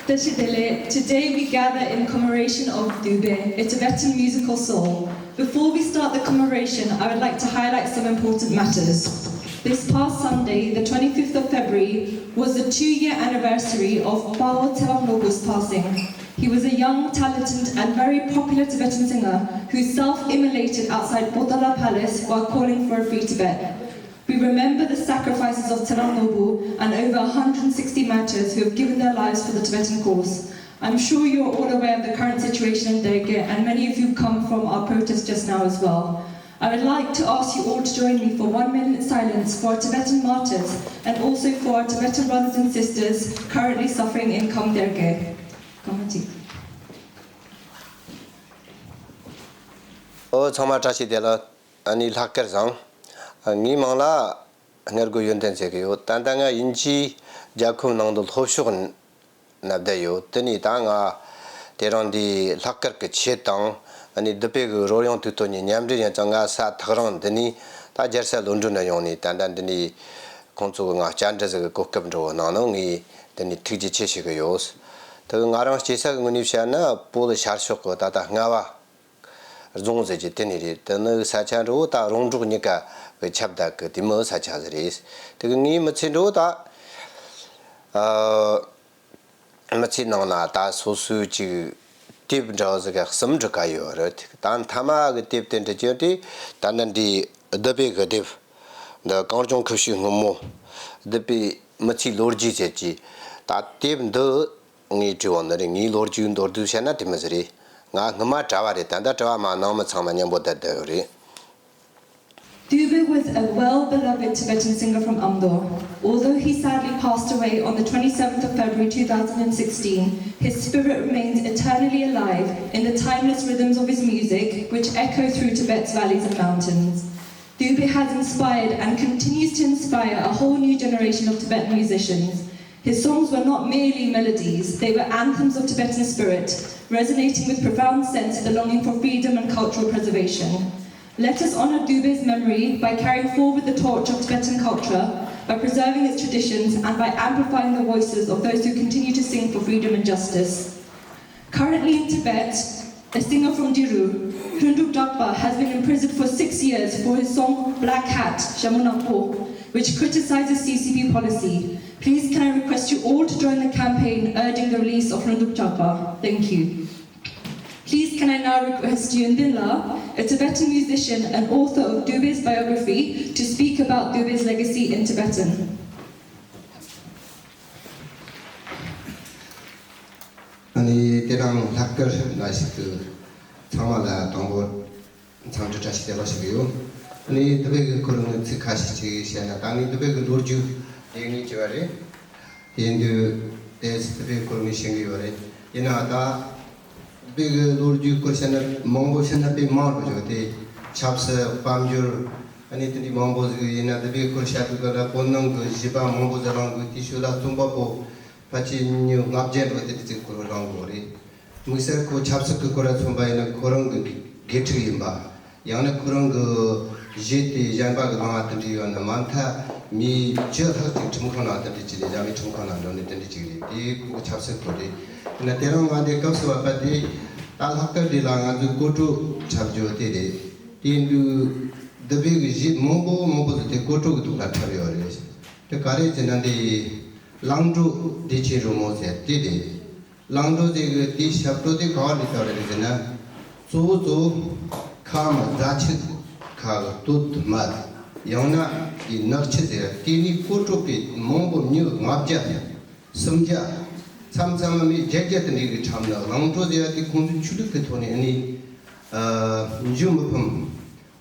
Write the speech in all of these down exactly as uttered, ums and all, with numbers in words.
Tashi Delek, today we gather in commemoration of Dube, a Tibetan musical soul. Before we start the commemoration, I would like to highlight some important matters. This past Sunday, the twenty-fifth of February, was the two-year anniversary of Pawo Tshewang Lhobu's passing. He was a young, talented, and very popular Tibetan singer who self-immolated outside Potala Palace while calling for a free Tibet. We remember the sacrifices of Tshewang Lhobu and over a hundred sixty martyrs who have given their lives for the Tibetan cause. I'm sure you are all aware of the current situation in Derge, and many of you have come from our protest just now as well. I would like to ask you all to join me for one minute silence for our Tibetan martyrs and also for our Tibetan brothers and sisters currently suffering in Kham Derge. Kamachi. ཨོ་ཚང་མ་བཀྲ་ཤིས་བདེ་ལེགས། ཨ་ནི་ལྷག་དཀར་བཟང་། ཨ་ངའི་མིང་ལ་སྔར་རྒོལ་ཡོན་ཏན་ཟེར་གི་ཡོད། ད་ལྟ་ང་དབྱིན་ཇིའི་རྒྱལ་ཁབ་ནང་དུ་ལྷོ་ཕྱོགས་ན་བསྡད་ཡོད། དེ་ནས་ད་ང་དེ་རིང་འདི་ལྷག་དཀར་གྱི་ཆེད་དང་། ཨ་ནི་སྡུད་པའི་གི་རོལ་དབྱངས་དུས་སྟོན་གཉིས་མཉམ་འབྲེལ་ཡིན་ཙང་། ང་ས་ཐག་རིང་འདི་ནས་ད་རྒྱལ་ས་ལོན་ཌོན་ནས་ཡོང་ནས། ད་ལྟ་འདི་ནས་ཁོང་ཚོ་གི་ང་བཅར་འདྲི་ཟིག་གི་གོ་སྐབས་འདྲ་བོ་གནང་ནོ། ངས་འདི་ནས་ཐུགས་རྗེ་ཆེ་ཞུ་གི་ཡོད། དེ་གི་ང་རང་སྐྱེས་ས་གི་ངོས་ནས་བཤད་ན། བོད་ཤར་ཕྱོགས་གི་ད་ལྟ་རྔ་བ་རྫོང་ཟེར་གྱི་དེ་ནས་རེད། དེ་ནི་ས་ཆ་འདྲ་བོ་ད་རོང་འབྲོག་གཉིས་ཀ་གི་ཁྱབ་བསྡད་གི་དེ་མོ་ས་ཆ་ཟིག་རེད། དེ་གི་ངའི་མི་ཚེ་འདྲ་བོ་ད་ཨ་མི་ཚེའི་ནང་ན་ད་སོ་སོའི་ཅིག་དེབ་འདྲ་བོ་ཟིག་ག་གསུམ་འབྲི་ག་ཡོད་རེད། ད་མཐའ་མ་གི་དེབ་དེ་འབྲི་རྒྱུ་དེ་ད་ནི་འདི་སྡུད་པའི་གི་དེབ་འདི། གངས་ལྗོངས་ཁུ་བྱུག་སྔོན་མོ། སྡུད་པའི་མི་ཚེའི་ལོ་རྒྱུས་ཟེར་གྱི་ད་དེབ་འདི། ངས་བྲིས་པ་ནི་རེད། ངའི་ལོ་རྒྱུས་མདོར་བསྡུས་བཤད་ན་དེ་མོ་ཟིག་རེད། ང་སྔོན་མ་གྲྭ་བ་རེད། ད་ལྟ་གྲྭ་བ་མ་ནང་མི་ཚང་མ་མཉམ་པོ་བསྡད་བསྡད་ཡོད་རེད། Dube was a well-beloved Tibetan singer from Amdo. Although he sadly passed away on the twenty-seventh of February two thousand sixteen, his spirit remains eternally alive in the timeless rhythms of his music, which echo through Tibet's valleys and mountains. Dube has inspired and continues to inspire a whole new generation of Tibetan musicians. His songs were not merely melodies, they were anthems of Tibetan spirit, resonating with profound sense of the longing for freedom and cultural preservation. Let us honor Dube's memory by carrying forward the torch of Tibetan culture, by preserving its traditions, and by amplifying the voices of those who continue to sing for freedom and justice. Currently in Tibet, a singer from Diru, Hlundup Drakpa, has been imprisoned for six years for his song Black Hat, Shamunakpo, which criticizes C C P policy. Please can I request you all to join the campaign urging the release of Hlundup Drakpa. Thank you. Please can I now request Yun Din La, a Tibetan musician and author of Dube's biography, to speak about Dube's legacy in Tibetan. ཨ་ནི་དེ་རིང་ལྷག་དཀར་ལ་ཞིག་ཏུ་ཚང་མ་ལ་དང་པོ་འཚམས་འདྲི་བཀྲ་ཤིས་བདེ་ལེགས་ཞུ་གི་ཡོད། ཨ་ནི་སྡུད་པའི་གི་སྐོར་ངས་ཚིག་ཁ་ཤས་ཅིག་བཤད་ན། ད་ངས་སྡུད་པའི་གི་ལོ་རྒྱུས་དེ་ངས་བྱས་པ་རེད། དེ་ཡིན་དུས་དེ་སྡུད་པའི་སྐོར་ངས་བཤད་གི་ཡོད་རེད། ཡིན་ནའང་ད་སྡུད་པའི་གི་ལོ་རྒྱུས་སྐོར་བཤད་ན་མང་པོ་བཤད་ན་དཔེ་མང་རུ་འགྲོ། དེ་ཆབ་སྲིད་དཔལ་འབྱོར། ཨ་ནི་དེ་འདྲའི་མང་པོ་ཟིག་ཡིན་ན། སྡུད་པའི་སྐོར་བཤད་དུས་སྐབས་ལ་བོད་ནང་གི་གཞས་པ་མང་པོ་ཟིག་རང་གི་དེའི་ཤུལ་ལ་རྩོམ་པ་པོ་ཕལ་ཆེར་ཉིས་ལྔ་བརྒྱ་འགྲོ། དེ་འདྲ་ཅིག་སྐོར་རང་གི་རེད། དམིགས་བསལ་ཁོ་ཆབ་སྲིད་ཀྱི་སྐོར་ལ་མཚོན་པ་ཡིན་ན། ཁོ་རང་གི་དགེ་ཕྲུག་ཡིན་པ། ཡང་ན་ཁོ་རང་གི་གཞས་དེ་གཞན་པ་གི་ནང་ང་དེ་འདྲ་ཡོད་ན་མ་མཐའ་མི་བཅུ་ལྷག་ཅིག་ཁྲིམས་ཁང་ནང་དེ་འདྲ་ཅིག་རེད། རྒྱ་མིའི་ཁྲིམས་ཁང་ནང་འགྲོ་ནས་དེ་འདྲ་ཅིག་རེད། དེ་ཁོ་ཆབ་སྲིད་སྐོར་རེད། ཡིན་ན་དེ་རིང་ང་འདི་སྐབས་སུ་བབས་པ་དེ། ད་ལྷག་དཀར་འདི་ལ་ང་ཚོས་གོ་སྒྲིག་བྱ་རྒྱུ་དེ་རེད། དེ་ཡིན་དུས་སྡུད་པའི་གི་གཞས་མང་པོ་མང་པོ་ཟིག་དེ་གོ་སྒྲིག་གི་ཐོག་ལ་འཁྲབ་ཡོད་རེད། དེ་ག་རེ་ཟེར་ན་འདི་ལང་གྲོ་བདེ་ཆེན་རོལ་མོ་ཟེར་དེ་རེད། ལང་གྲོ་ཟེར་གི་དེའི་ཞབས་བྲོ་དེ་ག་བ་ནས་བཏགས་རེད་ཟེར་ན། གཙོ་བོ་གཙོ་བོ་ཁ་མ་རྫ་ཆུ་ཁ་གི་སྟོད་མ། ཡང་ན་དེའི་ནག་ཆུ་ཟེར། དེ་ནས་གོ་སྒྲིག་པའི་མང་པོ་མྱི་ལྔ་བརྒྱ་སུམ་བརྒྱ། མཚམས་མཚམས་མི་བརྒྱད་བརྒྱ་དེ་འདྲའི་གི་འཁྲབ་ན། ལང་གྲོ་ཟེར་ཡ་དེ་ཁོང་ཚོའི་ཆོས་ལུགས་ཀྱི་ཐོག་ནས་ནི་ཨ་འཇུ་མི་ཕམ།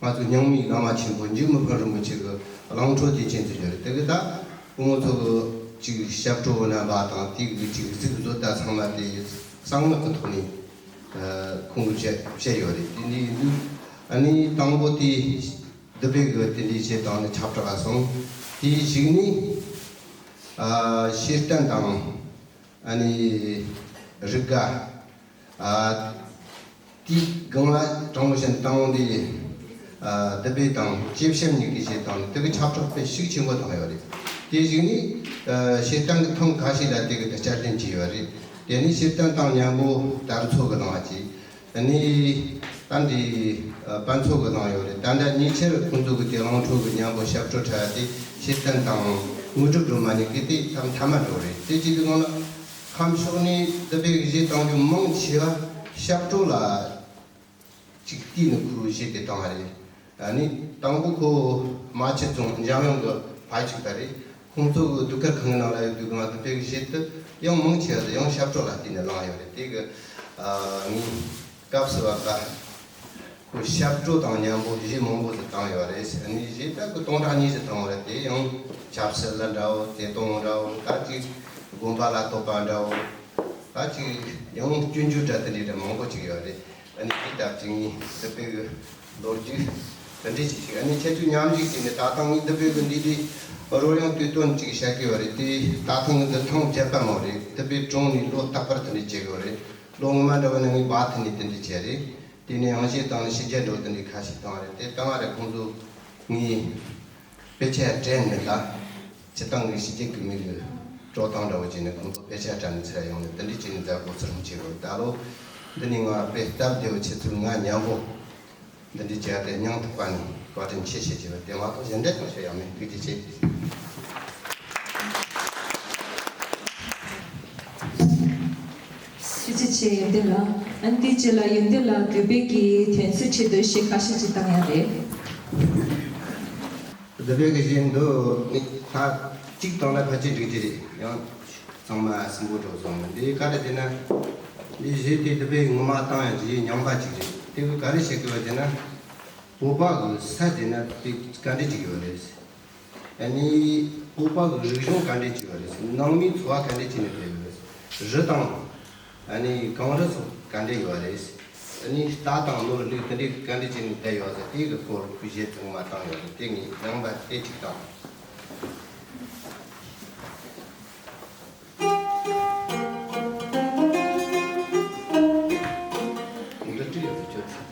ང་ཚོ་རྙིང་མའི་བླ་མ་ཆེན་པོ་འཇུ་མི་ཕམ་རིན་པོ་ཆེ་གི་ལང་གྲོ་དེ་ཅན་དུ་གྱུར་ཏེ། གི་ད་སྐུ་ངོ་ཚོ་གི་ཅིག་ཞབས་བྲོ་རྣམ་པ་དང་དེ་གི་ཅིག་གཟུགས་བཟོ་ལྟ་ཚང་མ་དེ་གསང་སྔགས་ཀྱི་ཐོག་ནས་ཨ་ཁོང་གིས་བཤད་བཤད་ཡོད་རེད། དེ་འདྲ་ཡིན་དུས་ཨ་ནི་དང་པོ་དེ་སྡུད་པའི་གི་དེ་འདྲའི་བྱེད་སྟངས་ནི་ཁྱབ་བསྒྲགས་སོང་། དེའི་གཞུག་ནས་ཨ་ཤེར་ཏན་དང་ཨ་ནི་རིག་དགའ། ཨ་དེའི་སྒང་ལ་དྲང་མོ་བཤད་ན་དང་པོ་འདི་ཨ་སྡུད་པའི་དང་བཅས་བཤམ་གཉིས་ཀྱི་བྱེད་སྟངས་ནི་དེ་གི་ཁྱབ་བསྒྲགས་དཔེ་ཤུགས་ཆེན་པོ་བཏང་ཡོད་རེད། དེའི་གཞུག་ནས་ཨ་ཤེར་ཏན་གི་ཐེངས་ཁ་ཤས་ལ་དེ་གི་དེ་བསྐྱར་ལེན་བྱས་ཡོད་རེད། དེ་ནས་ཕྱིར་བཏོན་དང་མཉམ་པོ་དར་མཚོ་གི་ནང་ཅིག་ཨ་ནི་ད་འདི་ཨ་དཔལ་མཚོ་གི་ནང་ཡོད་རེད། ད་ལྟ་ཉེ་ཆར་ཁོང་ཚོ་གི་དེ་གླིང་ཁྲོ་གི་མཉམ་པོ་ཞབས་བྲོ་འཁྲབ་དེ་ཕྱིར་བཏོན་དང་དངོས་གྲུབ་སྒྲོལ་མ་གཉིས་ཀྱི་དེ་ཐམ་ཐ་མ་འགྲོ་རེད། དེ་གཅིག་གི་ནང་ལ་ཁམས་ཕྱོགས་ནས་འདི་པའི་གཞས་བཏང་རྒྱུ་མང་ཆེ་བ་ཞབས་བྲོ་ལ་ཅིག་བལྟས་ནས་ཁོའི་གཞས་དེ་བཏང་བ་རེད། ཨ་ནི་དང་པོ་ཁོ་རྨ་ཆུ་རྫོང་འཇམ་དབྱངས་ཀྱི་ཕ་ཅིག་པ་རེད། ཁོང་ཚོ་གི་ཟློས་གར་ཁང་གི་ནང་ལ་ཡོད་དུས་ང་འདི་པའི་གཞས་དེ་ཡང་མང་ཆེ་བ་དེ་ཡང་ཞབས་བྲོ་ལ་བརྟེན་ནས་བླངས་ཡོད་རེད། དེ་གི་ཨ་ངས་སྐབས་སུ་བབ་པ་ཁོ་ཞབས་བྲོ་དང་མཉམ་པོ་གཞས་མང་པོ་ཞིག་བཏང་ཡོད་རེད། ཨ་ནི་གཞས་ད་ཁོ་སྟོང་ཕྲག་གཉིས་ཤིག་བཏང་བ་རེད། དེ་ཡང་ཆབ་སྲིད་ལ་འདྲ་བོ། བདེ་སྟོང་འདྲ་བོ། ད་ཅིག་དགོན་པ་ལ་གཏོགས་པ་འདྲ་བོ། ད་ཅིག་ཡང་སྐྱོན་བརྗོད་འདྲ་དེ་འདྲའི་འདྲ་མང་པོ་ཅིག་ཡོད་རེད། ཨ་ནི་དེ་ལྟར་ཅིག་ངས་འདི་པའི་གི་ལོ་རྒྱུས་དེ་འདྲ་ཅིག་ཅིག་ཨ་ནི་ཁྱེད་ཚོས་མཉམ་ཞུགས་བྱས་ནས་ད་ཐེངས་ངས་འདི་པའི་གི་འདི་འདི་རོལ་དབྱངས་དུས་སྟོན་ཅིག་བྱ་གི་ཡོད་རེད། དེ་ད་ཐེངས་འདི་ཐེངས་བརྒྱད་པ་མོ་རེད། འདི་པའི་གྲོངས་ནས་ལོ་རྟག་པར་དེ་འདྲ་བྱེད་གི་ཡོད་རེད། ལོ་སྔོན་མ་འདྲ་བོ་ནི་ངས་བ་དེ་ནས་དེ་འདྲ་བྱས་རེད། དེ་ནས་དབྱངས་གཞས་བཏང་ནས་ཕྱི་རྒྱལ་འགྲོ་དེ་འདྲ་ཁ་ཤས་བཏང་རེད། དེ་བཏང་བ་རེད། ཁོང་ཚོ་ངས་དཔེ་ཆ་སྤྲད་ནས་ད་སྤྱི་བཏང་གི་ཕྱི་རྒྱལ་གི་མི་གི་སྤྲོ་སྟངས་འདྲ་བོ་བྱས་ནས་ཁོང་ཚོ་དཔེ་ཆ་སྤྲད་ནས་ཚུར་ཡོང་ནས་དེ་འདྲ་བྱས་ནས་མཛད་སྒོ་ཚུར་ལོངས་བྱེད་དགོས། ད་ལོ་འདི་ནས་ང་དཔེ་སྟབས་བདེ་བོ་ཁྱེད་ཚོས་ང་མཉམ་པོ་འདི་འདྲ་བྱས་ཏེ་སྙིང་ཐག་པ་ནས་བཀའ་དྲིན་ཆེ་ཞེས་བྱས་པ་དེ་མ་གཏོགས་གཞན་འདྲ་ཅང་བཤད་ཡག་མེད། ཐུགས་རྗེ་ཆེ། ཐུགས་རྗེ་ཆེ་ཡོན་ཏན་ལགས། ཨ་ནི་དེའི་རྗེས་ལ་ཡོན་ཏན་ལགས་འདོད་པའི་གི་དོན་ཚན་ཆེད་དུ་གཞས་ཁ་ཤས་ཅིག་བཏང་ཡག་རེད། འདོད་པའི་གི་གཞས་འདི་ནི་ད་གཅིག་བཏང་ན་ཕལ་ཆེར་འགྲིག་གི་རེད། ཡང་ཚང་མ་སིམ་པོ་འགྲོ་སོང་། འདི་ག་རེ་ཟེར་ན། འདི་གཞས་དེ་འདོད་པའི་ངོ་མ་བཏང་ཡག་གི་རྙིང་པ་ཅིག་རེད། དེ་གི་ག་རེ་བཤད་གི་ཡོད་ཟེར་ན། བོད་པ་གི་ས་དེ་ན་དེ་ག་འདྲ་ཅིག་ཡོད་རེད། ཨ་ནི་བོད་པ་གི་རིག་གཞུང་ག་འདྲ་ཅིག་ཡོད་རེད། ནང་མིའི་འཚོ་བ་ག་འདྲ་ཅིག་ནས་བསྡད་ཡོད་རེད། རི་དང་ཨ་ནི་གངས་རི་སོགས་ག་འདྲ་ཡོད་རེད། ཨ་ནི་རྟ་དང་ནོར་ལུག་དེ་འདྲ་ག་འདྲ་ཅིག་ནས་བསྡད་ཡོད་ཟེར། དེ་གི་སྐོར་གི་གཞས་ཚང་མ་བཏང་ཡོད་རེད། དེ་ངས་རྙིང་པ་དེ་གཅིག་བཏང་། འདི་འདྲ་ཡོད་རེད། ཁྱོད་ཚོ།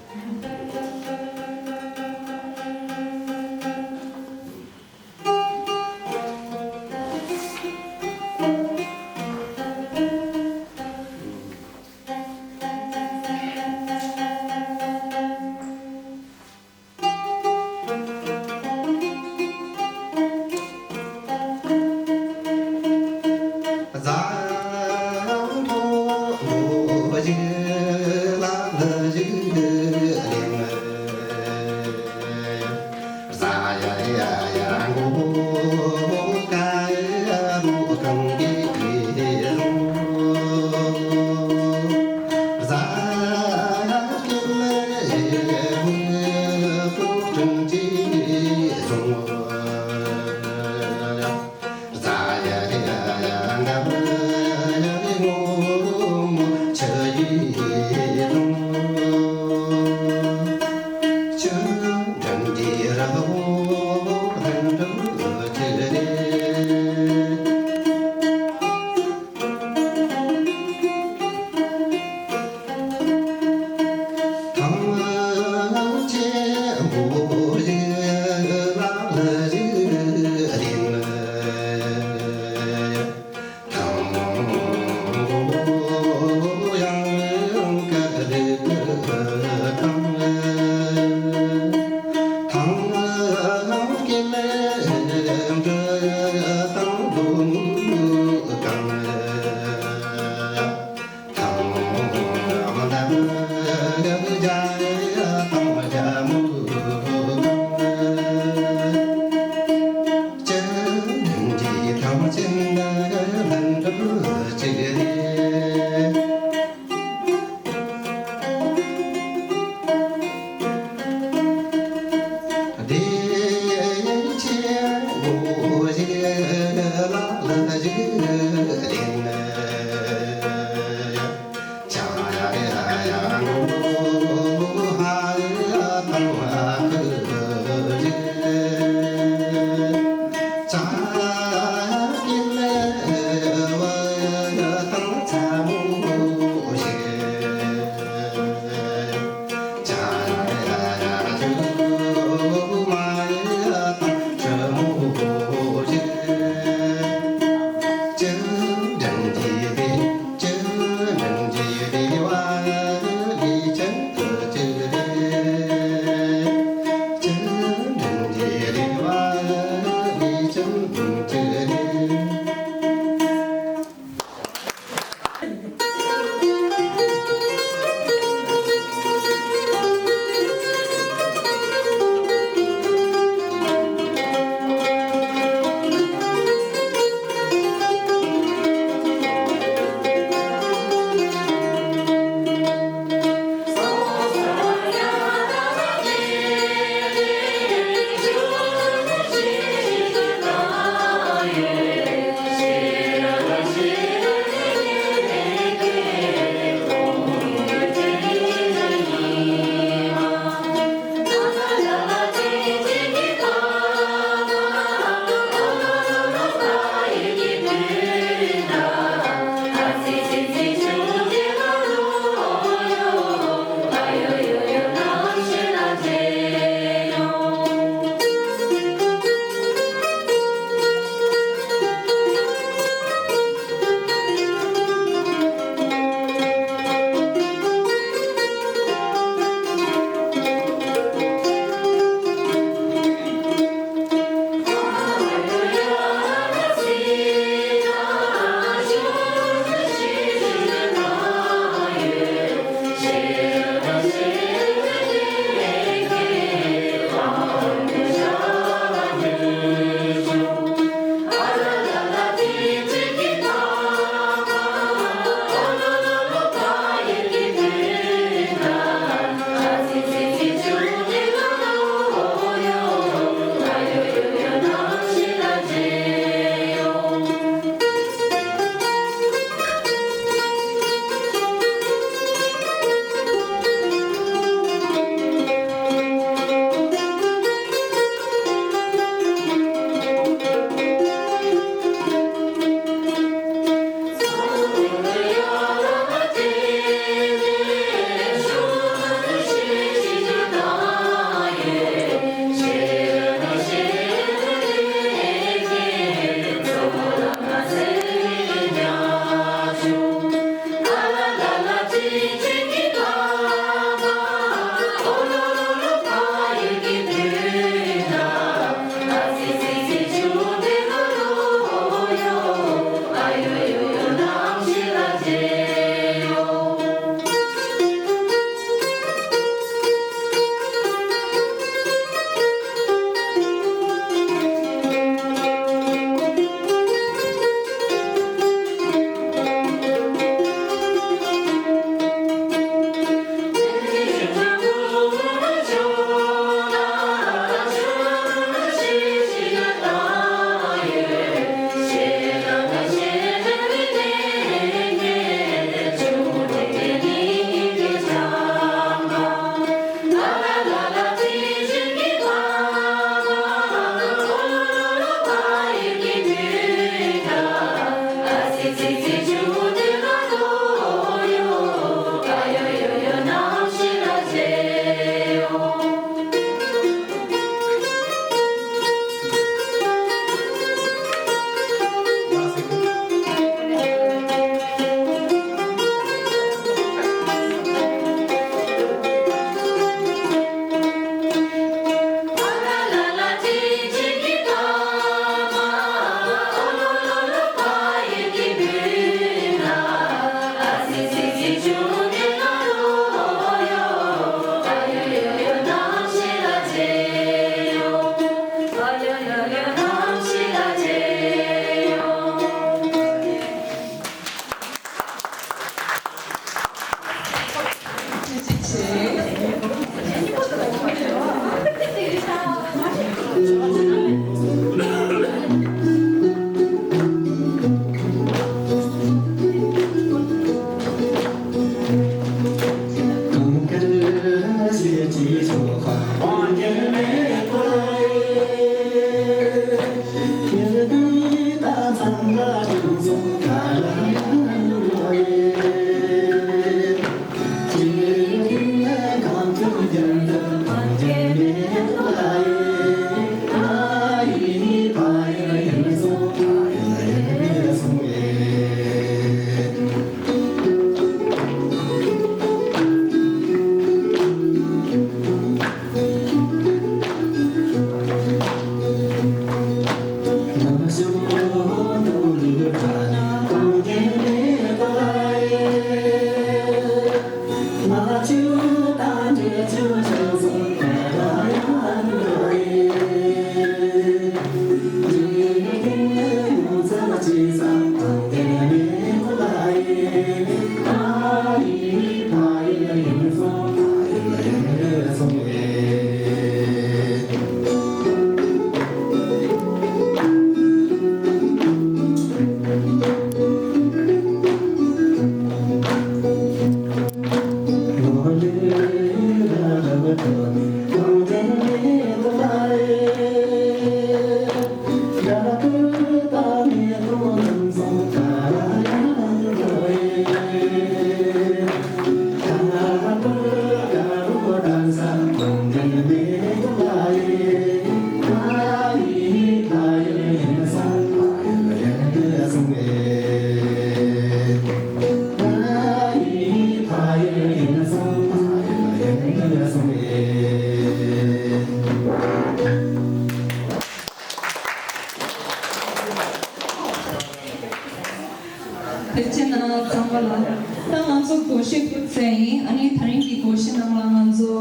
ད་ང་ཚོ་སྒོར་གཞས་ཕུལ་ཚར་ཡིན། ཨ་ནི་ད་རིང་གི་སྒོར་གཞས་ནང་ལ་ང་ཚོ་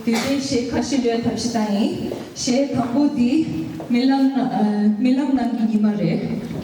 དུས་དྲན་གཞས་ཁ་ཤས་ལོས་ཐབས་ཤེས་བཏང་ཡིན། གཞས་དང་པོ་འདི་རྨི་ལམ་ན་ཨ། རྨི་ལམ་ནང་གི་ཉི་མ་རེད།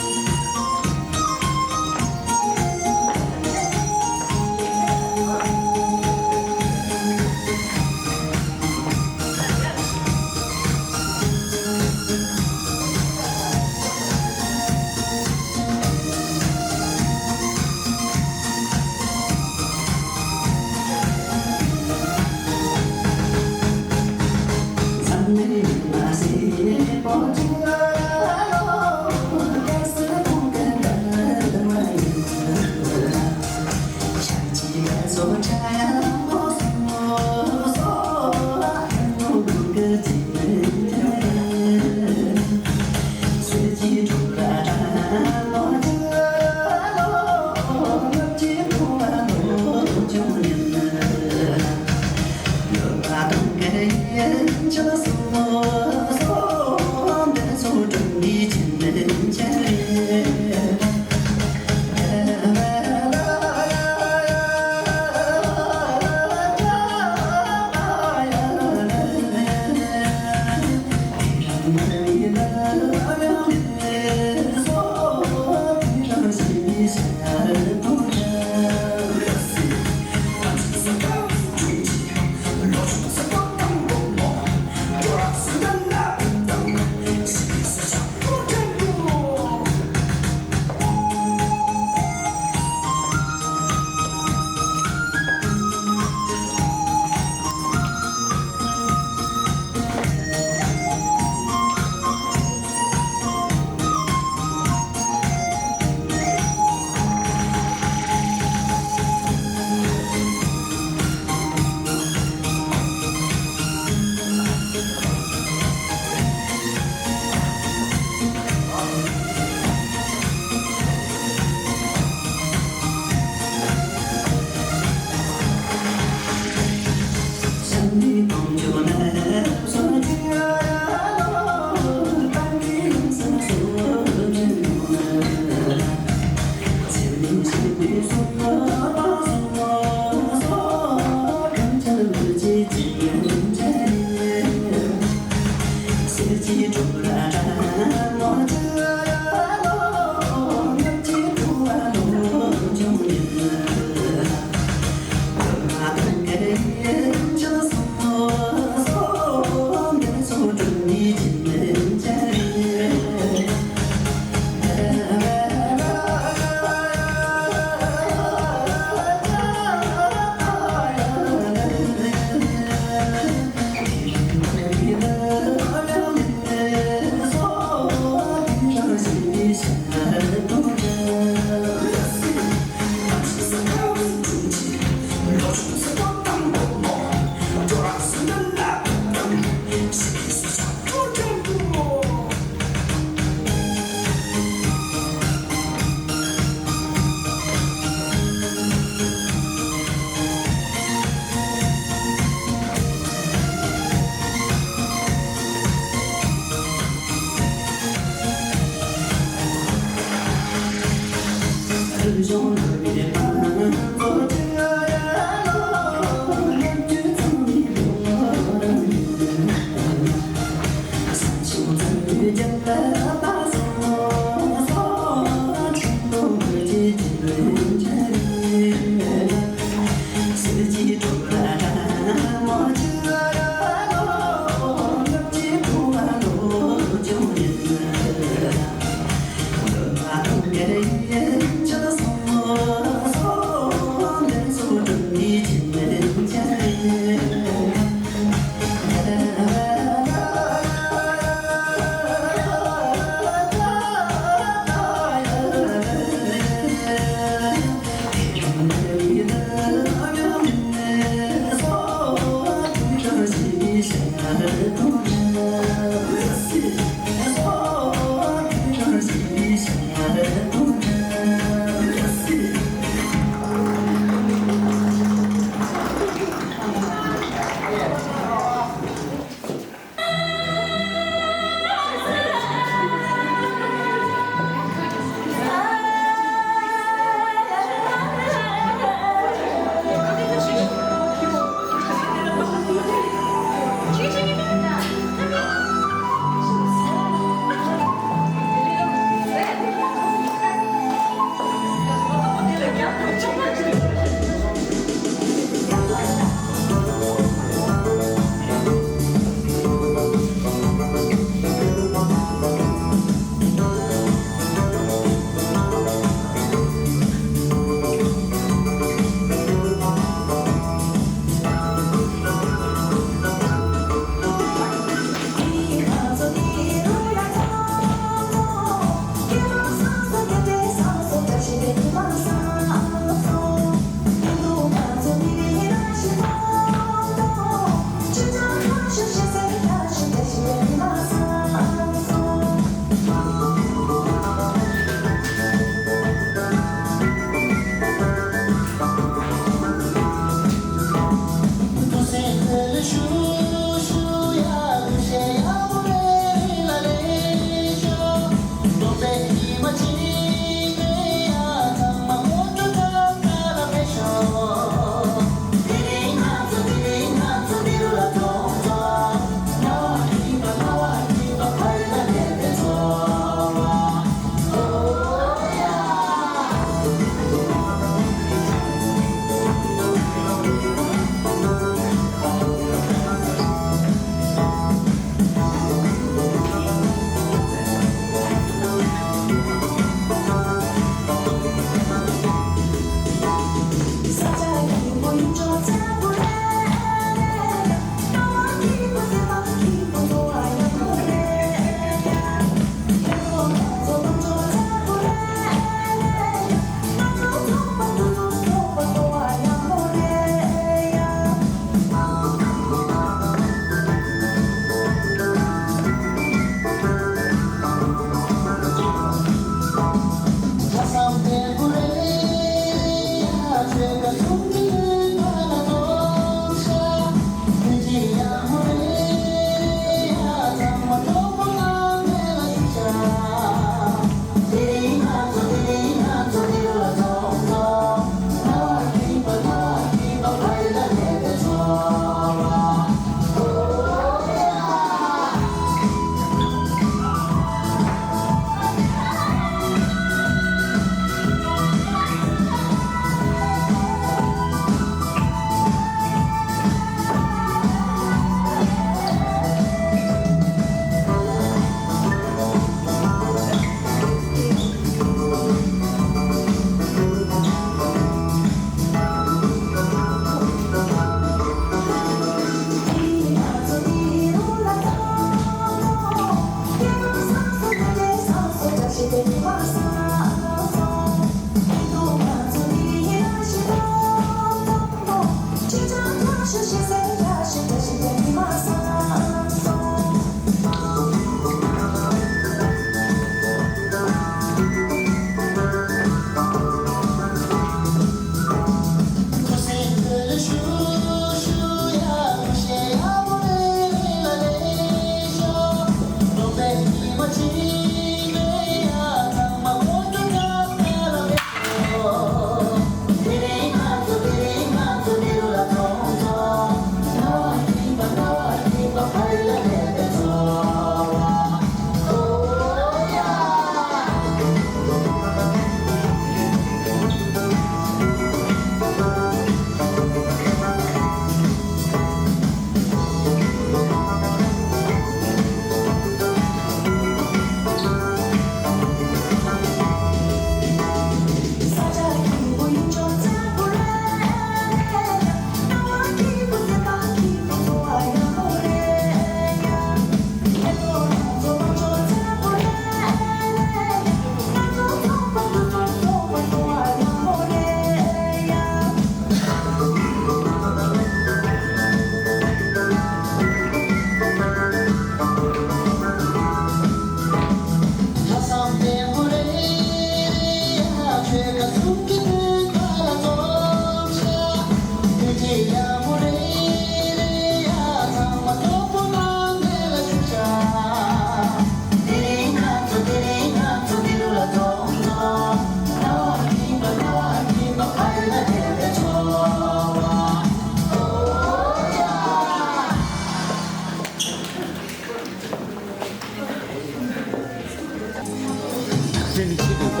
ཁྱེད་ནི་ཁྱེད་འདུག་ག་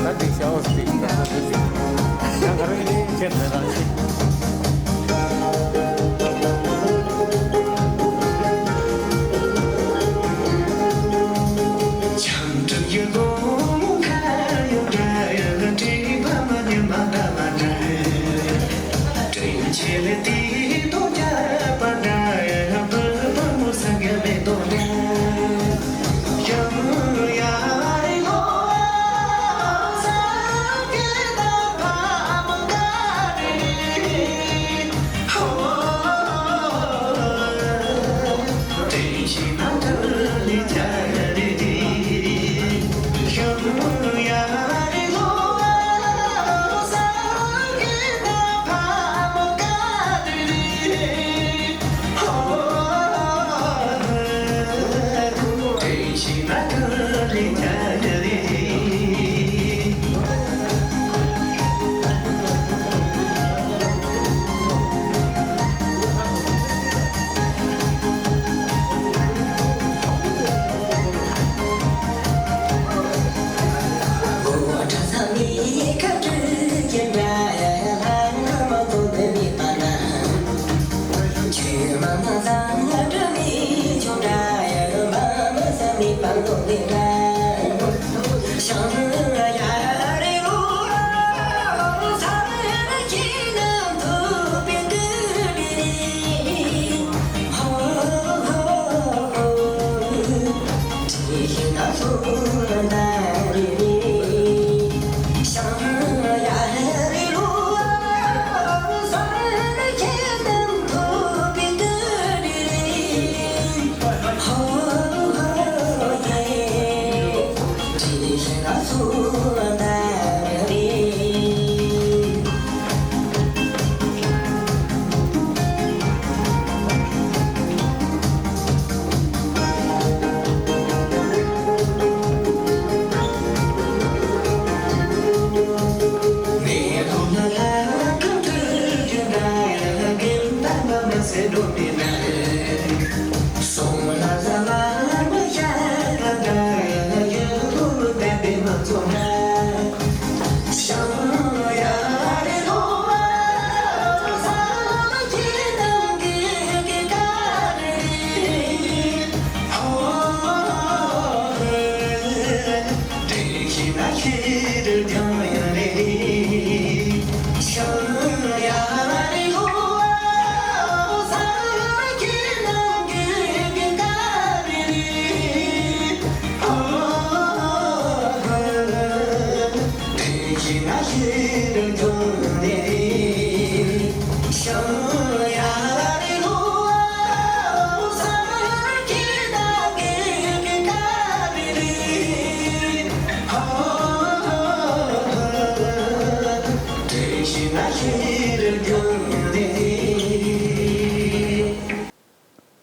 ད་འདི་ཤ་བ་ཟིག་ད་ད་འདི་ཟིག་ད་ག་རེ་ནི་ཁྱེད་འདྲ་རང་ཤི།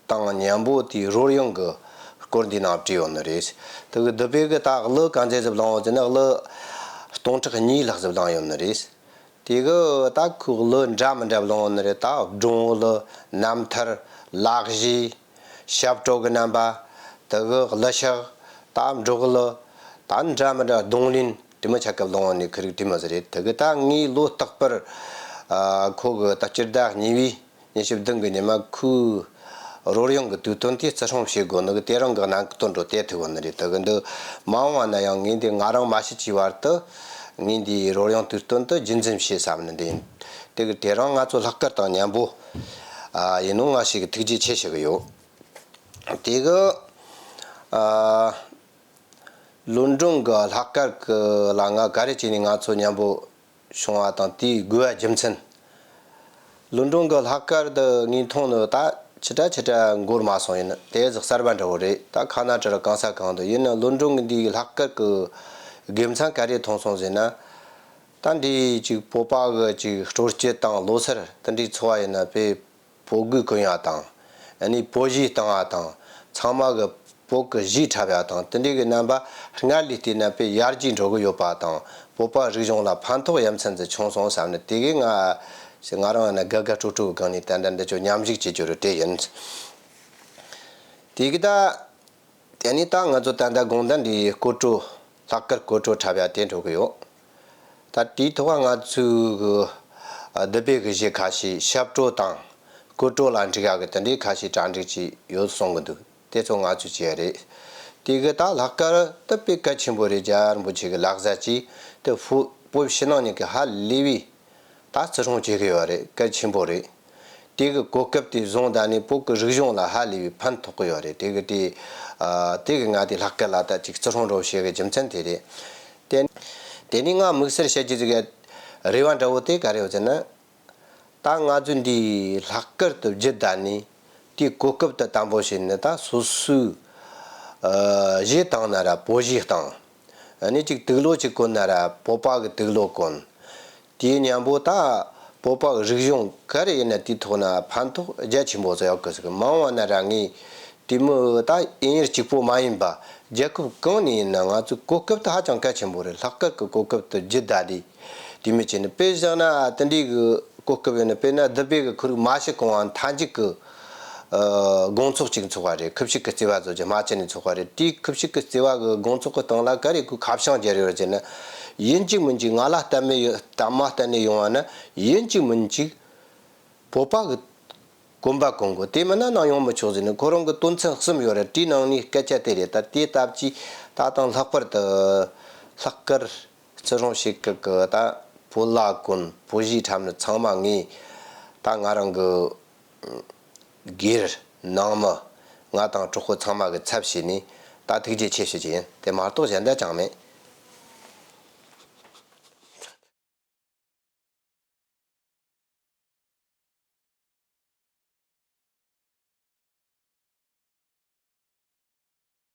དང་མཉམ་པོ་དེའི་རོལ་དབྱངས་ཀྱི་སྐོར་འདི་ནང་བྲིས་ཡོད་ནི་རེད། དེ་གི་བདུད་བྷེ་གི་ད་གླུ་གང་ཚད་ཟིག་བླངས་ཡོད་ཟེར་ན་གླུ་སྟོང་ཕྲག་གཉིས་ལྷག་ཟིག་བླངས་ཡོད་ནི་རེད། དེ་གི་ད་ཁོའི་གླུ་འདྲ་མི་འདྲ་བླངས་ཡོད་ནི་རེད། ད་སྒྲུང་གླུ། རྣམ་ཐར། ལག་བཞེས། ཞབས་བྲོ་གི་རྣམ་པ། དེ་གི་གླུ་ཤགས། ད་འབྲོག་གླུ། ད་འདྲ་མི་འདྲ་རྡུང་ལེན་དེ་མོ་ཆ་ག་བླངས་ཡོད་ནི་ཁི་རིག་དེ་མོ་ཟིག་རེད། དེ་གི་ད་ངའི་ལོ་རྟག་པར་ཨ་ཁོ་གི་ད་སྤྱི་ཟླ་གཉིས་པའི་ཉི་ཤུ་བདུན་གི་ཉི་མ་ཁོའི་རོལ་དབྱངས་ཀྱི་དུས་སྟོན་དེ་བརྩི་སྲུང་བྱེད་དགོས་ནི་གི་དེ་རིང་གི་གནད་དོན་འགྲོ་དེ་ཐུག་བ་ནི་རེད། དེ་གི་འདི་མ་འོངས་པ་ན་ཡང་ངས་འདི་ང་རང་མ་ཤི་ཅིའི་བར་དུ་ངས་འདིའི་རོལ་དབྱངས་དུས་སྟོན་དུ་རྒྱུན་འཛིན་བྱེད་བསམ་ནི་འདི་ཡིན། དེ་གི་དེ་རིང་ང་ཚོ་ལྷག་དཀར་དང་མཉམ་པོ་ཨ་ཡིན་ནོ་ང་ཞིག་གི་ཐུགས་རྗེ་ཆེ་ཞུ་གི་ཡོད། དེ་གི་ཨ་ལོན་ཀྲོན་གི་ལྷག་དཀར་གི་ལ་ང་ག་རེ་བྱས་ནས་ང་ཚོ་མཉམ་པོ་བྱུང་བ་དང་དེའི་དགོས་པ་རྒྱུ་མཚན། ལོན་ཀྲོན་གི་ལྷག་དཀར་འདི་ངས་མཐོང་ནི་ད་ཆི་ཏྲ་ཆི་ཏྲ་འགོར་མ་སོང་། ཡིན་ན་དེ་ཟིག་གསར་པ་འདྲ་བོ་རེད། ད་ཁ་ན་ཏྲ་ར་གང་ས་གང་དུ་ཡིན་ན་ལོན་ཀྲོན་གི་འདིའི་ལྷག་དཀར་གི་དགེ་མཚན་ག་རེ་མཐོང་སོང་ཟེར་ན། ད་འདི་ཅིག་བོད་པ་གི་ཅིག་སྤྲོ་སྐྱིད་དང་ལོ་སར་དེ་འདྲའི་འཚོ་བ་ཡིན་ན་དཔེ་བོད་གོས་གོན་ཡ་དང་། ཨ་ནི་བོད་གཞས་བཏང་བ་དང་། ཚང་མ་གི་བོད་གི་གཞས་འཁྲབ་ཡ་དང་དེ་འདྲའི་གི་རྣམ་པ་སྔར་ལས་བལྟས་ན་དཔེ་ཡར་རྒྱས་འགྲོ་གི་ཡོད་པ་དང་། བོད་པ་རིག་གཞུང་ལ་ཕན་ཐོགས་ཡ་མཚན་ཟིག་བྱུང་སོང་བསམ་ནས། དེ་གི་ང་ང་རང་ཡིན་ན་དགའ་དགའ་སྤྲོ་སྤྲོ་གི་སྒང་ནས་ད་ལྟ་འདི་ཚོ་མཉམ་ཞུགས་བྱེད་རྒྱུ་རེད་དེ་ཡིན། དེ་གི་ད། དེ་ནས་ད་ང་ཚོ་ད་ལྟ་དགོང་དག་འདིའི་སྐོར་བྲོ། ལྷག་དཀར་སྐོར་བྲོ་འཁྲབ་ཡ་དེ་འགྲོ་གི་ཡོད། ད་དེའི་ཐོག་ང་ཚོའི་གི་ཨ་བདུད་བྷེ་གི་གཞས་ཁ་ཤས་ཞབས་བྲོ་དང་སྐོར་བྲོ་ལ་འགྲིག་ཡ་གི་དེ་འདྲའི་ཁ་ཤས་གྲ་སྒྲིག་བྱས་ཡོད་གསུང་གི་འདུག་དེ་ཚོ་ང་ཚོས་བྱས་རེད། དེ་གི་ད་ལྷག་དཀར་དེ་དཔེ་གལ་ཆེན་པོ་རེད། རྒྱལ་བ་རིན་པོ་ཆེ་གི་ལག་བཟའ་བྱས་དེ་བོད་བོད་ཕྱི་ནང་གཉིས་ཀྱི་ཧ་ལས་པའི་ད་བརྩི་སྲུང་བྱེད་གི་ཡོད་རེད། གལ་ཆེན་པོ་རེད། དེ་གི་གོ་སྐབས་དེ་བཟུང་ད་ནི་བོད་གི་རིག་གཞུང་ལ་ཧ་ལས་པའི་ཕན་ཐོགས་གི་ཡོད་རེད། དེ་གི་དེ་ཨ་དེ་གི་ང་དེ་ལྷག་དཀར་ལ་ད་ཅིག་བརྩི་སྲུང་རོགས་བྱེད་གི་རྒྱུ་མཚན་དེ་རེད། དེ་དེ་ནས་ང་དམིགས་བསལ་བཤད་རྒྱུ་ཟིག་གི་རེ་བ་འདྲ་བོ་དེ་ག་རེ་ཡོད་ཟེར་ན། ད་ང་ཚོས་འདི་ལྷག་དཀར་དུ་བརྒྱུད་ད་ནི་དེའི་གོ་སྐབས་དེ་དམ་པོ་བྱས་ནས་ད་སོ་སོའི་ཨ་གཞས་བཏང་ན་ར་བོད་གཞས་བཏང་། ཨ་ནི་ཅིག་དུག་ལོག་ཅིག་གོན་ན་ར་བོད་པ་གི་དུག་ལོག་གོན། དེའི་མཉམ་པོ་ད་བོད་པ་གི་རིག་གཞུང་ག་རེ་ཡིན་ན་དེའི་ཐོག་ན་ཕན་ཐོགས་རྒྱ་ཆེན་པོ་ཟིག་ཡོད་གི་ཟིག་མ་འོངས་པ་ན་ར་ངས་དེ་མོ་ད་ཨིན་ཡུལ་གཅིག་པོ་མ་ཡིན་པ་རྒྱལ་ཁབ་གང་ནས་ཡིན་ན་ང་ཚོའི་གོ་སྐབས་དེ་ཧ་ཅང་གལ་ཆེན་པོ་རེད། ལྷག་དཀར་གི་གོ་སྐབས་དེ་བརྒྱུད་ད་དེ་དེ་མོ་བྱས་ནས། དཔེ་བཞག་ན་དེ་འདྲའི་གི་གོ་སྐབས་ཡོད་ན། དཔེར་ན་བདུད་བྷེ་གི་ཁོར་ཡུག་མ་ཤི་གོང་བ་མཐའ་མཇུག་གི་ཨ་དགོང་ཚོགས་ཅིག་འཚོགས་པ་རེད། ཁུ་བྱུག་གི་རྩེད་པ་བཟོ་རྒྱུ་རྨ་ཆུ་ནས་འཚོགས་པ་རེད། དེའི་ཁུ་བྱུག་གི་རྩེད་པ་གི་དགོང་ཚོགས་གི་སྟེང་ལ་ག་རེ་གི་ཁ་བྱང་སྦྱར་ཡོད་ཟེར་ན། ཡིན་གཅིག་མིན་གཅིག་ང་ལ་ལྟད་མོ་ཡོད་ལྟད་མོ་ལྟ་ནས་ཡོང་བ་ན་ཡིན་གཅིག་མིན་གཅིག་བོད་པ་གི་གོན་པ་གོན་དགོས། དེ་མིན་ན་ནང་ཡོང་མི་ཆོག་ཟེར་ནས་ཁོ་རང་གི་དོན་ཚན་གསུམ་ཡོད་རེད། དེའི་ནང་ནས་སྐད་ཆ་དེ་རེད། ད་དེ་སྟབས་ཀྱིས་ད་དང་ལྷག་པར་དུ་ལྷག་དཀར་བརྩི་སྲུང་བྱེད་སྐབས་ཀྱི་ད་བོད་ལྭ་གོན། བོད་གཞས་འཁྲབ་ནི་ཚང་མ་ངས་ད་ང་རང་གི་སྒེར་ནང་མི་ང་དང་གྲོགས་པོ་ཚང་མ་གི་ཚབ་བྱས་ནས་ད་ཐུགས་རྗེ་ཆེ་ཞུ་རྒྱུ་ཡིན། དེ་མ་གཏོགས་གཞན་དག་ཅང་མེད།